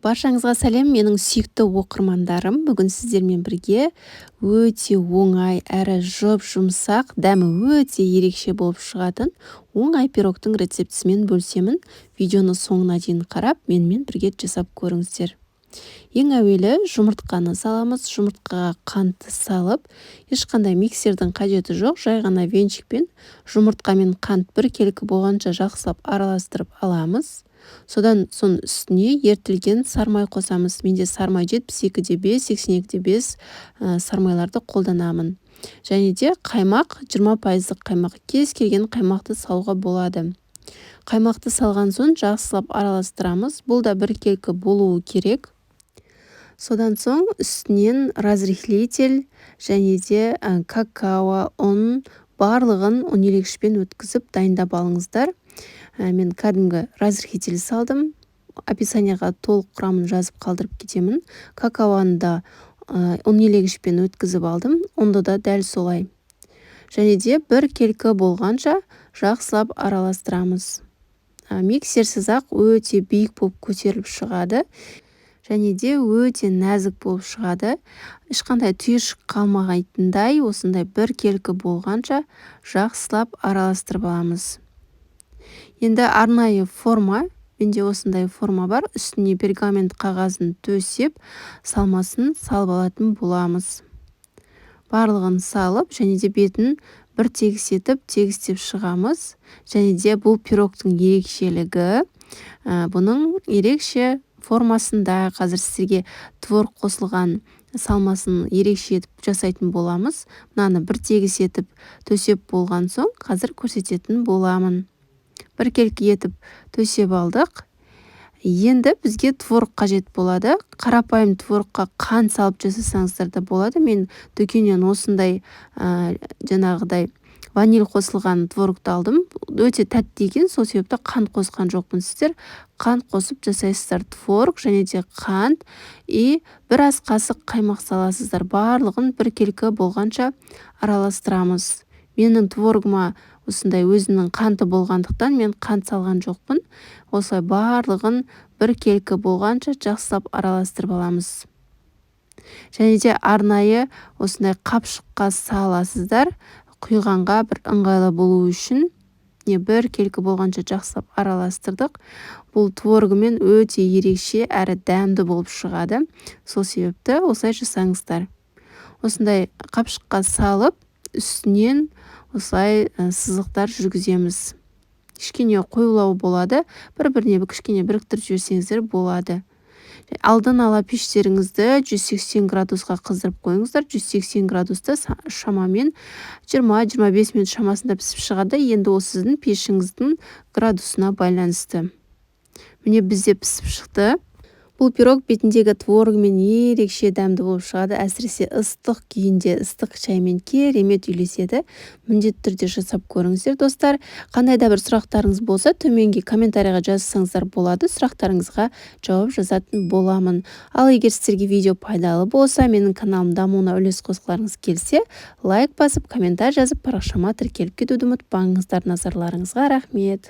Баршаңызға сәлем, менің сүйікті оқырмандарым. Бүгін сіздермен бірге өте оңай әрі жұп-жұмсақ, дәмі өте ерекше болып шығатын оңай пирогтың рецептісімен бөлісемін. Видеоны соңына дейін қарап, менімен бірге жасап көріңіздер. Ең әуелі жұмыртқаны саламыз. Жұмыртқаға қантты салып, ешқандай миксердің қажеті жоқ, жай ғана венчикпен жұмыртқа мен қант біркелкі болғанша жақсылап араластырып аламыз. Содан соң үстіне ерітілген сармай қосамыз. Менде сармай 72,5, 82,5 сармайларды қолданамын. Және де қаймақ, 20%-лық қаймақ, кез келген қаймақты салуға болады. Қаймақты салған соң жақсылап араластырамыз. Бұл да біркелкі болуы керек. Содан соң үстінен разрыхлитель және де какао, ұн, барлығын ұн елегішпен өткізіп дайындап алыңыздар. Мен кәдімгі разрыхлитель салдым. Описанияға толық құрамын жазып қалдырып кетемін. Какаоны да ұн елегішпен өткізіп алдым. Ұнды да дәл солай. Және де біркелкі болғанша жақсылап араластырамыз. Миксерсіз ақ өте биік болып көтеріліп шығады. Және де өте нәзік болып шығады. Ешқандай түйіршік қалмағайтындай осындай біркелкі болғанша жақсылап араластырып аламыз. Енді арнайы форма, менде осындай форма бар, үстіне пергамент қағазын төсеп, салмасын салып алатын боламыз. Барлығын салып, және де бетін бір тегіс етіп, тегістеп шығамыз. Және де бұл пирогтың ерекшелігі, бұның ерекше формасында. Қазір сіздерге творог қосылған салмасын ерекше етіп жасайтын боламыз. Мынаны бір тегіс етіп төсеп болған соң қазір көрсететін боламын. Біркелкі етіп төсеп алдық. Енді бізге творог қажет болады. Қарапайым творогқа қант салып жасасаңыздар да болады. Мен дүкеннен осындай жаңағыдай ваниль қосылған творогты алдым. Өте тәтті екен, сол себепті қант қосқан жоқпын. Сіздер қант қосып жасайсыздар. Творог және де қант и бір ас қасық қаймақ саласыздар. Барлығын біркелкі болғанша араластырамыз. Менің творогыма осындай өзінің қанты болғандықтан, мен қант салған жоқпын. Осылай барлығын біркелкі болғанша жақсылап араластырып аламыз. Және де арнайы осындай қапшыққа саласыздар, құйғанға бір ыңғайлы болу үшін. Не, біркелкі болғанша жақсылап араластырдық. Бұл творогымен өте ерекше әрі дәмді болып шығады, сол себепті осылай жасаңыздар. Осындай қапшыққа салып, үстінен осылай сызықтар жүргіземіз. Кішкене қоюлау болады, бір біріне кішкене біріктіріп жіберсеңіздер болады. Алдын ала пештеріңізді 180 градусқа қыздырып қойыңыздар. 180 градуста шамамен 20-25 минут шамасында пісіп шығады. Енді ол сіздің пешіңіздің градусына байланысты. Міне, бізде пісіп шықты. Бұл пирог бетіндегі творогымен ерекше дәмді болып шығады. Әсіресе ыстық күйінде ыстық шаймен керемет үйлеседі. Міндетті түрде жасап көріңіздер, достар. Қандай да бір сұрақтарыңыз болса, төменге комментарийға жазсаңыздар болады. Сұрақтарыңызға жауап жазатын боламын. Ал егер сіздерге видео пайдалы болса, менің каналым дамуына үлес қосқыларыңыз келсе, лайк басып, комментарий жазып, парақшама тіркеліп кетуді ұмытпаңыздар. Назарларыңызға рахмет.